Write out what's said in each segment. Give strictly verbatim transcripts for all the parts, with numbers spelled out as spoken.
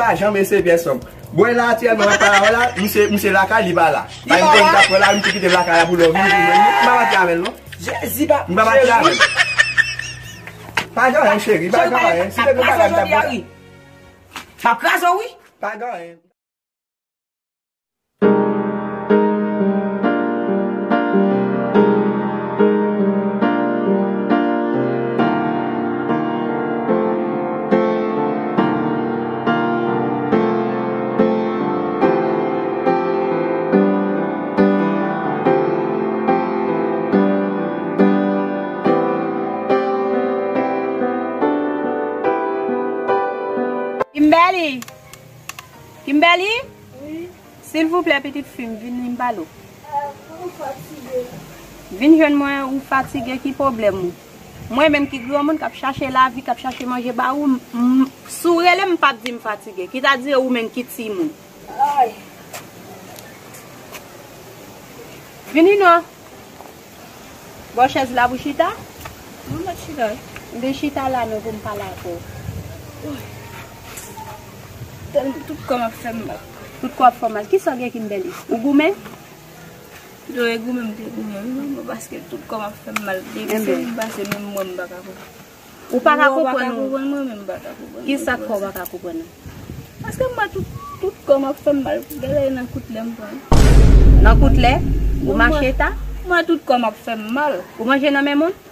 Pa janm eseye pyès fanm. Bwè la aktyèlman, mwen pa la, misye, misye lakay, li pa la. Li pa la? Bay m kontak la, misye kite m lakay la pou lè w vini pou mwen. M pa pati avè l, non. Jezi, pa. M pa pati avè l. Pa gen anyen, cheri, pa gen anyen. Si te gen bagay, m t ap kontan. M ap kraze w, wi. Pa gen anyen. Kimberly! Kimberly? Wi. Silvouplè, pitit fi m, vini m pale w. Ah, mwen fatige. Vin jwenn mwen, ou fatige, ki pwoblèm ou? Mwen menm ki granmoun k ap chache lavi, k ap chache manje ba ou, m, m, si w rele m, m p ap di m fatige. Kitadire ou menm ki timoun. Ay. Vini non. Bò chèz la pou chita. Mwen mèt chita, wi. Vin chita la non pou m pale avè w. Tèlman tout kò m ap fè m mal. Tout kò ap fè w mal. Kisa w gen Kimberly? Ou goumen? Pito e goumen m te goumen, wi, manman, paske tout kò m ap fè m mal. Depi se vin pase, menm mwen m pa ka goumen. Ou pa ka konprann ou. Ou pa ka konprann mwen, men m pa ka konprann ou. Kisa k fè w pa ka konprann ou? Paske m wè tout, tout kò m ap fè m mal. Genlè e nan kout lè m pran. Nan kout lè? Ou mache ta? M wè tout kò m ap fè m mal. Ou manje nan men moun?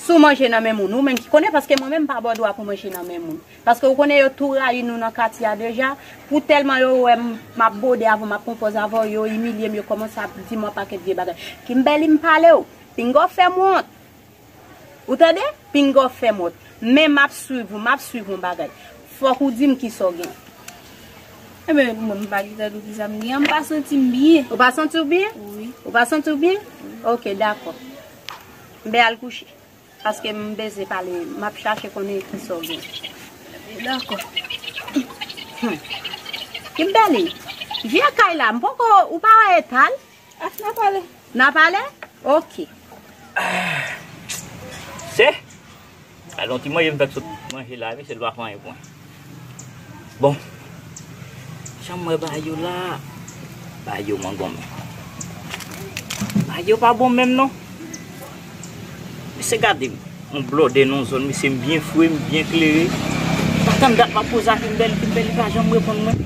Si w manje nan men moun, ou menm ki konnen, paske mwen menm m pa ba w dwa pou manje nan men moun. Paske ou konnen yo tou rayi nou nan katye a deja. Pou tèlman yo wè m, m ap bwode avè w, m ap pran pòz avè w, yo imilye m, yo kòmanse ap di m yon pakèt vye bagay. Kimberly, m pale w, pinga w fè m wont. Ou tande? Pinga w fè m wont. Men m ap swiv ou, m ap swiv yon bagay. Fòk ou di m kisa w gen. Enben, mwen, m pa gentan di w kisa m gen an, m pa santi m byen. Ou pa santi w byen? Wi. Ou pa santi w byen? Wi. Oke, dakò. M ben al kouche. Paske m bezwen pale, m ap chache konnen kisa w gen. Dakò. Hmm. Kimberly, vye kay la, m poko, ou pa wè eta l? Ach, n a pale. N a pale? Oke. Se? Alon ti manje m fèk sot manje la, mesye l pa fè anyen pou mwen. Bon, jan m wè bagay yo la, bagay yo mangonmen. Bagay yo pa bon menm non. Mesye gade m, yon blòdè nan yon zòn, mesye m byen fre, m byen klere. Pa tann dat m ap poze a Kimberly, Kimberly pa janm reponn mwen.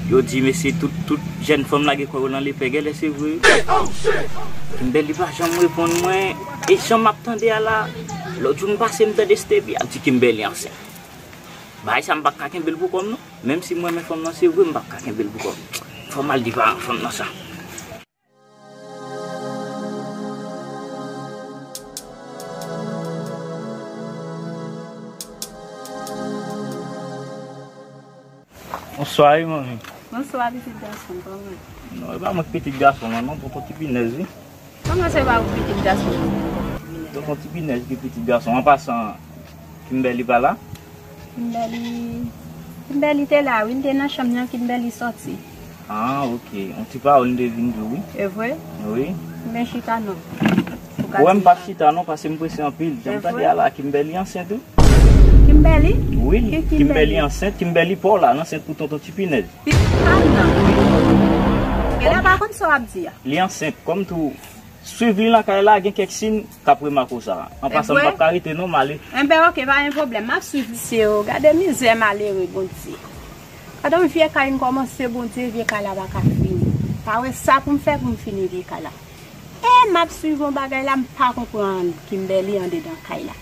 Yo di mesye tout, tout jèn fanm lage kò yo nan lepè, genlè se vre. Kimberly pa janm reponn mwen, e jan m ap tande a la, lòt jou m pase m tande Stevie ap di Kimberly ansent. Bagay sa m p ap ka kenbe l pou kò m non. Menm si m renmen fanm nan se vre, m p ap ka kenbe l pou kò m. Fò m al di paran fanm nan sa. Bonswa wi manmi. Bonswa pitit gason, kòman? Non, e pa mwen ki pitit gason an non, tonton ti pinèz wi. Kòman se pa ou pitit gason? Tonton ti pinèz ki pitit gason. An pasan, Kimberly pa la? Kimberly, Kimberly te la wi, li te nan chanm nan, Kimberly sòti. Ah, ok. Yon ti pawòl m te vin di w wi. E vre? Wi. Men chita non. Ou wè m p ap chita non, paske m prese anpil. Jan m tande a la, Kimberly ansent wi. Kimberly? Wi, Kimberly ansent, Kimberly pa w la, l ansent pou tonton ti pinèz. Pi-, ah, non. Genlè pa konn sa w ap di a. Li ansent, kòm tou, swiv li nan kay la, gen kèk siy k ap remake w sa. An pasan, m p ap ka rete non, m ale. Enben, ok, pa gen pwoblèm, m ap swiv li. Se yo, gade mizè malere, Bondye. Gade yon vye kay m kòmanse, Bondye, vye kay la pa ka fini. Pa wè sa pou m fè pou m fini vye kay la. E m ap swiv yon bagay la, m pa konprann Kimberly andedan kay la.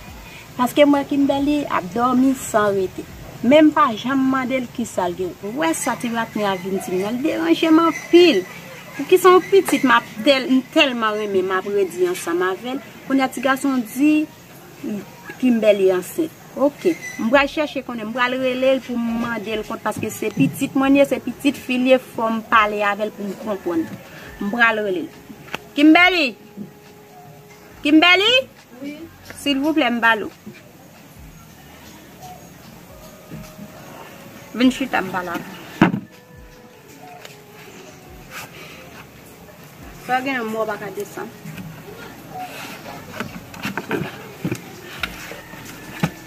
Paske m wè Kimberly ap dòmi san rete. Men m pa janm mande l kisa l gen. Ou wè sa ti ratnè a vin di m nan, l deranje m anpil. Poukisa yon pitit m ap tèl-, m tèlman renmen, m ap redi ansanm avè l. Kounye a ti gason di Kimberly ansent. Ok. M pral chèche konnen, m pral rele l pou m mande l kont, paske se pitit mwen l ye, se pitit fi l ye, fò m pale avè l pou m konprann. M pral rele l. Kimberly! Kimberly? Wi. Silvouplè, m pale w. Vin chita, m pale avè w. Sa gen yon mò pa ka desann.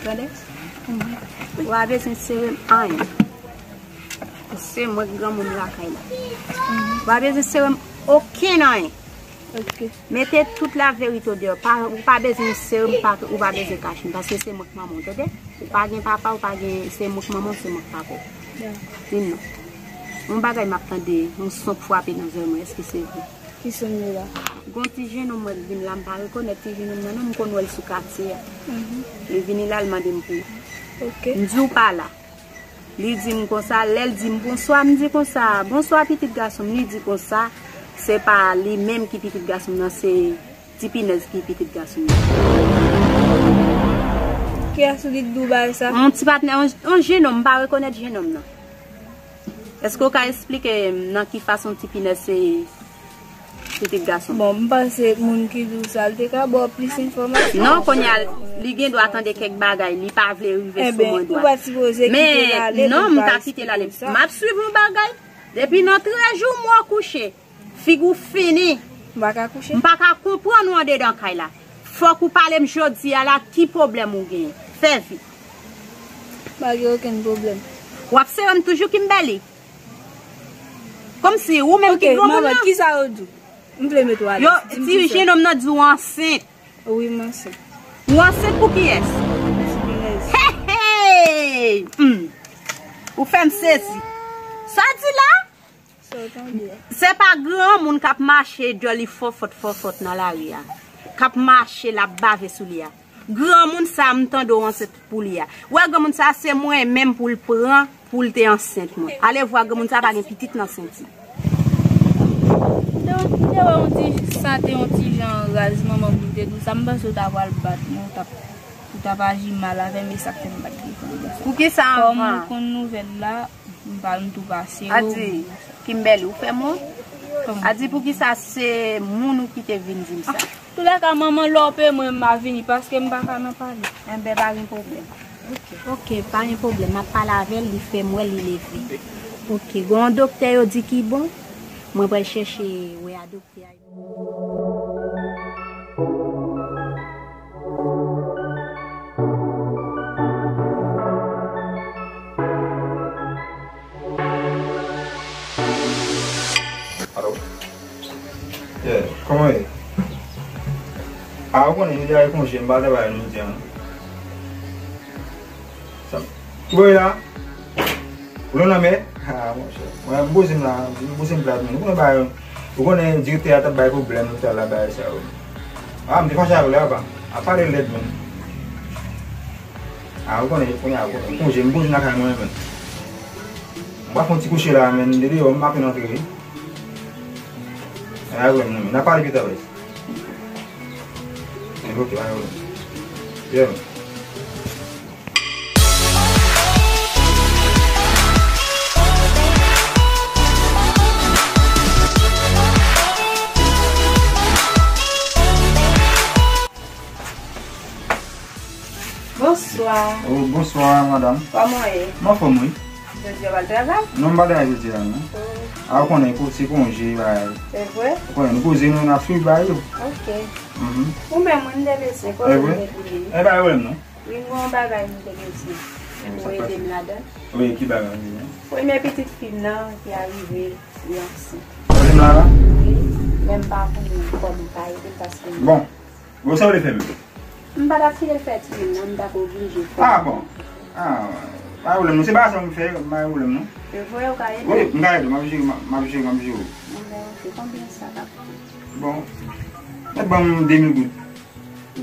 Tande? Mhm. Ou pa bezwen sere m anyen. Se mwen k granmoun lakay la. Ou pa bezwen sere m okenn anyen. Ok. Mete tout laverite deyò. Pa, ou pa bezwen sere m, pa, ou pa bezwen kache m, paske se mwen k manman w, tande? Ou pa gen papa, ou pa gen, se mwen k manman w, se mwen k papa w. Di m non. Yon bagay m ap tande, yon son k frape nan zòrèy mwen, èske se vre? Ki son yo la? Gon ti jenòm mwen k vin la, m pa rekonèt ti jenòm nan non, m konn wè l sou katye a. Li vini la, l mande m pou. Ok. M di w pa la. Li di m konsa, lè l di m bonswa, m di konsa, bonswa pitit gason m, li di konsa, se pa li menm ki pitit gason m nan, se ti pinèz ki pitit gason m nan. Kiyès ou di k di w bagay sa? Yon ti patnè, yon, yon jenòm, m pa rekonèt jenòm nan. Èske w ka eksplike m nan ki fason ti pinèz se pitit gason m? Bon, m panse moun ki di w sa, l te ka ba w plis enfòmasyon. Non, kounye a, li gen dwa tande kèk bagay, li pa vle rive sou mwen dwat. Enben, ou pa t sipoze kite l ale pou l pa eksplike w sa. Men non, m ta kite l ale. M ap swiv yon bagay. Depi nan trèz jou m wè w kouche. Figi w fini. M pa ka kouche. M pa ka konprann ou andedan kay la. Fòk ou pale m jodi a la, ki pwoblèm ou genyen? Fè vit. Pa gen okenn pwoblèm. W ap sere m toujou, Kimberly? Kòmsi ou menm ki granmoun nan? Ok, manman, kisa yo di w? M vle met w alèz. Yo, ti jenòm nan di w ansent. Wi, m ansent. Ou ansent pou kiyès? Ti pinèz. Hey, hey! Hmm. Ou fè m sezi. Sa di la? Sa w tande a? Se pa granmoun k ap mache djòli fòfòt fòfòt nan lari a, k ap mache, l ap bave sou li a. Granmoun sa a, m tande w ansent pou li a. Ou wè granmoun sa a, se mwen menm pou l pran, pou l te ansent mwen. Ale vwa granmoun sa a pa gen pitit nan senti. Te, te wè yon ti, sa te yon ti jan raz manman pou l te di w sa, m panse w ta pral bat mwen, w t ap, ou t ap aji mal avè m, e sa k fè m pa t defann ou sa. Poukisa anvan? Kòm ou konn nouvèl la, m pa, m tou pase yo. Adi, Kimberly, ou fè m wont? Kòman? Adi, poukisa se moun ou ki te vin di m sa? Toulèka, manman, lè w peye mwen, m a vini, paske m pa ka nan pale. Enben, pa gen pwoblèm. Ok, pa gen pwoblèm. M ap pale avè l, li fè m wè li leve. Ok, gon yon doktè yo di ki bon, mwen pral chèche wè a doktè a. Alo? Yeah, kòman ye? A, ou konnen, jodi a e konje, m pa travay jodi a, non. Sa, ki bò w ye la? Ou nan lanmè? Ha, monchè. Mwen, m poze m la, m poze m plat, men. Ou konnen bagay, ou konnen direktè a t ap bay pwoblèm lopital la, bagay sa yo. A, m te fache avè l avan. A pale lèd, men. A, ou konnen, kounye a, ou konnen. Konje, m poze m lakay mwen, men. M pral fè yon ti kouche la, men. Depi deyò, m apèn antre, wi. A, pa gen pwoblèm, non, men. N a pale pita, baz. Ok, pa gen pwoblèm. Yeah, man. Bonswa. Oh, bonswa, madanm. Kòman w ye? M anfòm, wi. Jodi a w pa al travay? Non, m pa travay jodi a, non. Oh. A, ou konnen, se konje, bagay. Se vre? Ou konnen, nou poze nou, n ap swiv bagay yo. Ok. Mhm. Ou menm, wi, m te bezwen, kote m te pou ye? E, pa gen pwoblèm, non. Wi, m gen yon bagay m te bezwen pou w ede m ladan. Wi, ki bagay ou bezwen? Premye pitit fi m nan ki arive, li ansent. Kote m la la? Wi, men m pa konnen kòman m ka ede l paske m... Bon, bon, sa w vle fè menm? M pa t ap kite l fè timoun nan, m t ap oblije fè. Ah, bon. Ah, pa gen pwoblèm, non. Se bagay sa m fè, pa gen pwoblèm, non. Se vre, ou ka ede? Wi, m ka ede, m ap jere, m ap, m ap jere, m ap jere. Bon, ben, ok, konbyen sa k ap koute? Bon, mèt ban m de mil goud.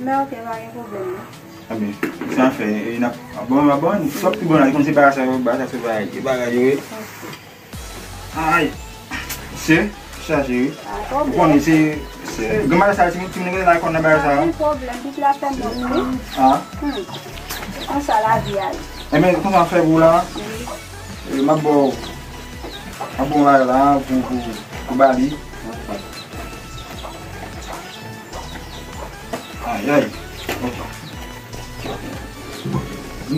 Men ok, pa gen pwoblèm non. Ebyen, sa n ap fè, e n ap, bon, bon, bon, sa k pi bon la, li konn se bagay sa yo, bagay sa se bagay, e bagay yo ye. Ok. Ay, se chaje wi. Ou konnen se, se, granmada sa, timoun, timoun gen la konn nan bagay sa yo. Pa gen pwoblèm, pitit la fè mòn wi. Ah. Hmm. Konsa lavi a ye. Ebyen, konsa n ap fè pou ou la. Wi. E, m ap ba w, m ap ba w bagay la pou, pou, pou ba li. Ok. Ayay. Ok.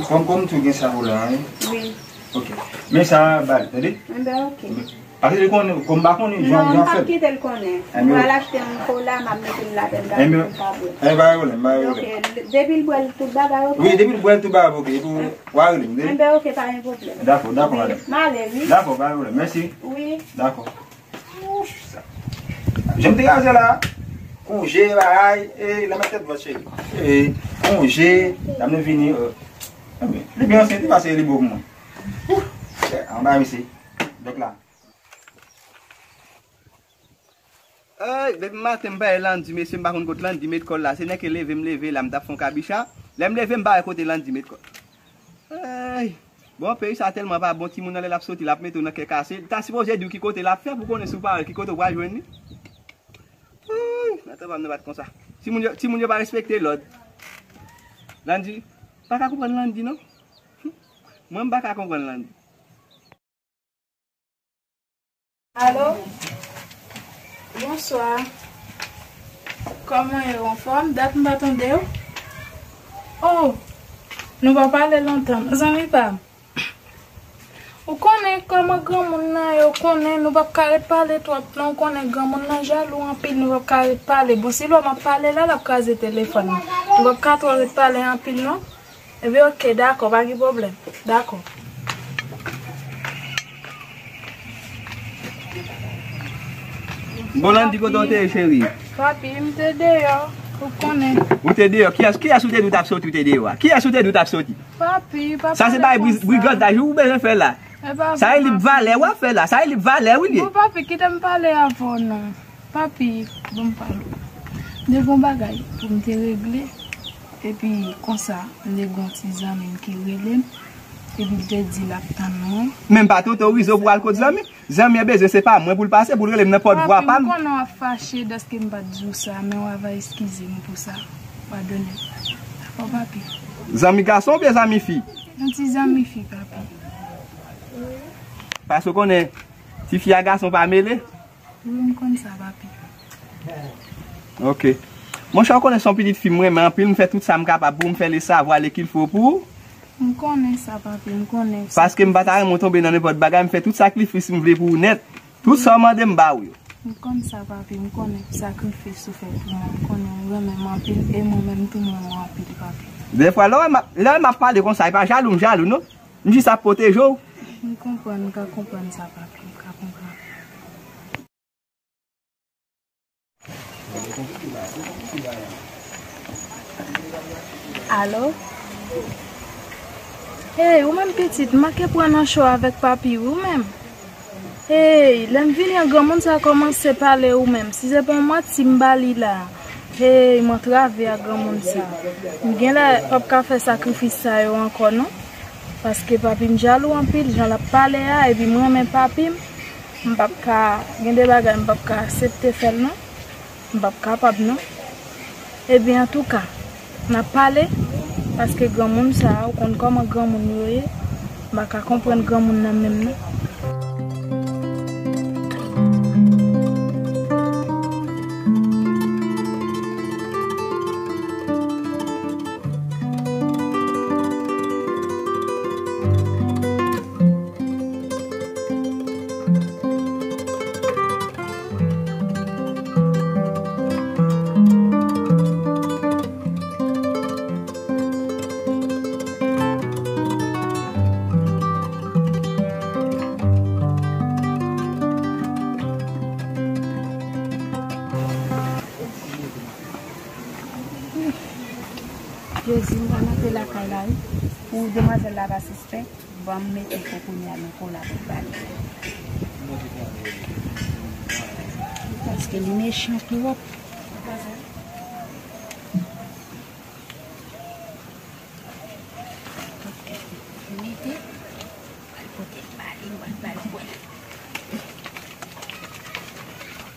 Kòm, kòm tou gen sa pou la, wi. Wi. Ok. Men sa ba li, tande? Enben, ok. Men, Paske li konnen, kòm m pa konnen, jan, non, m jan pap fèt. Kite l konnen. M pral achte yon kola, m ap mete l ladan l, m pa bwè. Enben, pa gen pwoblèm, pa gen pwoblèm. Ok, depi l bwè l tout bagay, ok? Wi, depi l bwè l tout bagay, ok. Epi w a rele m, tande? Enben, ok, pa gen pwoblèm. Dakò, dakò, madanm. M ale, wi. Dakò, pa gen pwoblèm. Mèsi. Wi. Dakò. Ouf, sa. Jan m te raze la, konje, bagay, e, la mèt tèt vant, cheri. E, konje, la m vini, e, li byen ansent, li pase li bon pou mwen. Ouf, anba, mesye. Dòk la. Ey, depi maten m pa wè Landy, mesye, m pa konn kot Landy met kò l la. Se nèg ki leve m leve la, m t ap fè yon kabicha. Lè m leve, m pa wè kote Landy met kò l. Ey, bon, peyi sa tèlman pa bon, timoun nan lè l ap soti, l ap mete w nan kè kase. Li ta sipoze di w ki kote l ap fè pou konnen si w pa wè l, ki kote w pral jwenn li. Ey, nan tan pa m nan bat konsa. Timoun yo, timoun yo pa respekte lòd. Landy, pa ka konprann Landy, non. Mwen, m pa ka konprann Landy. Alo? Bonswa. Kòman yo, anfòm? Dat m pa tande w. Oh, nou pa pale lontan, zanmi pa m. Ou konnen kòman granmoun nan ye, ou konnen nou p ap ka ret pale twòp, non, ou konnen granmoun nan jalou anpil, nou p ap ka ret pale. Bon, si lò m ap pale la, l ap kraze telefòn nan. Nou p ap ka twò ret pale anpil, non. Ebyen, ok, dakò, pa gen pwoblèm. Dakò. Bon, Landy, kote w te ye, cheri? Papi, m te deyò, ou konnen. Ou te deyò? Kiyès, kiyès ou te di w t ap soti, ou te deyò a? Kiyès ou te di w t ap soti? Papi, pa pale konsa. Sa se bay bri-, brigandaj ou bezwen fè la. Sa e li valè w ap fè la. Sa e li valè, wi, li ye. Bon, papi, kite m pale avè w, non. Papi, bon, m pale. M te gon bagay pou m te regle. Epi, konsa, m te gon ti zanmi m ki rele m. Epi, l te di l ap tann mwen. Men m pa te otorize w pou w al kot zanmi. Zanmi an bezwen, se pa mwen pou l pase, pou l rele m nan pòtvwa pa m. Papi, m konnen w ap fache dèske m pa t di w sa, men w ava eskize m pou sa. Padone m. Dakò, papi. Zanmi gason oubyen zanmi fi? Yon ti zanmi fi, papi. Paske w konnen, tifi a gason pa mele. Wi, m konn sa, papi. Ok. Monchè, w konnen se yon pitit fi m renmen anpil, m fè tout sa m kapab pou m fè le savoir le qu'il faut pou ou. M konnen sa, papi, m konnen sa. Paske m pa ta renmen w tonbe nan nenpòt bagay, m fè tout sakrifis m vle pou ou nèt. Tout sa w mande m ba ou yo. M konn sa, papi, m konnen sakrifis ou fè pou mwen. M konnen ou renmen m anpil, e mwen menm tou m renmen w anpil, papi. Dèfwa, lè w wè m ap, lè w wè m ap pale konsa, e pa jalou m jalou, non. M jis ap pwoteje w. M konprann, m ka konprann sa, papi, m ka konprann. Alo? Hey, ou menm pitit, m manke pran nan cho avèk papi, wi, ou menm. Hey, lè m vini an, granmoun sa kòmanse pale, ou menm. Si se pa yon manti m ba li la. Hey, m antrave ak granmoun sa. M genlè p ap ka fè sakrifis sa yo ankò, non. Paske papi m jalou anpil, jan l ap pale a, epi m renmen papi m. M p ap ka, gen de bagay m p ap ka aksepte fè l non. M p ap kapab non. Ebyen, antouka, n ap pale, paske granmoun sa a, ou konn kòman granmoun yo ye, m pa ka konprann granmoun nan menm non. Jezi, m pral antre lakay la, wi. Pou demwazèl la pa sispèk, ban m mete kokonya nan kola pou l ba li. Paske li mechan twòp. Ok, mete. Pral pote l ba li, m pral ba l bwè.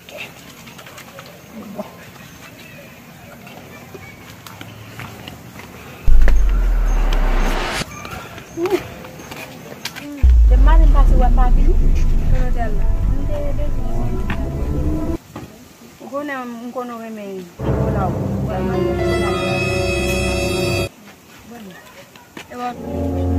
Ok. Bon. Depi maten m pase wè m pa vini. Kote w t al la? M te bezwen. Ou konnen m konnen w renmen kola w. Bon. E w ap